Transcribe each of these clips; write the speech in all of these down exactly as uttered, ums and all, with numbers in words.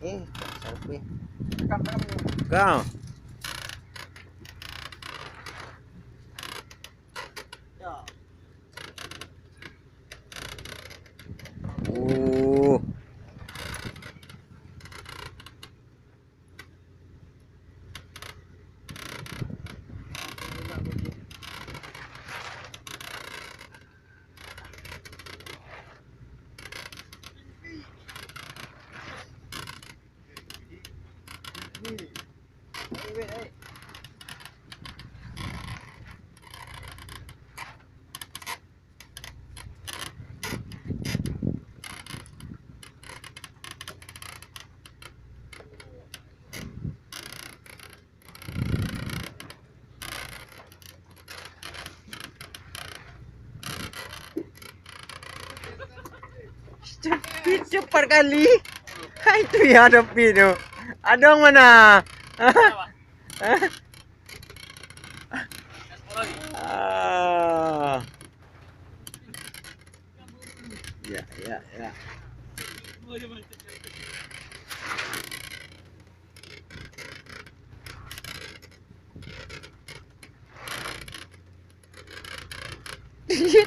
Eh, sampai. Kau. Oh. Cepat, cepat kali. Hai tu ya, tapi tu. Adong mana? Ah. Ya, ya, ya.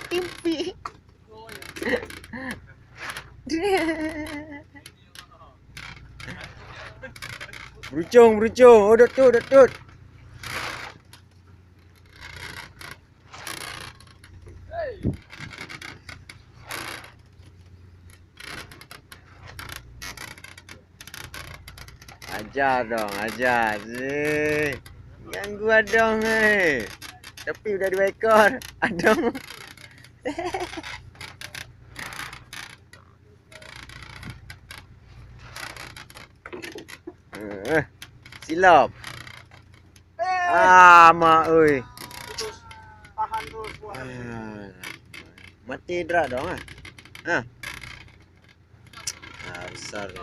Timpi. Berucung, berucung. Oh, dot tut, dot tut. Aja dong, aja. Eh, ganggu adong, eh. Tapi udah dua ekor. Adong. Eh, silop. Ah, mak oi. Putus. Tahan terus, Wan. Ah, mati drak dong, ah. Ah. Ah, besar tu.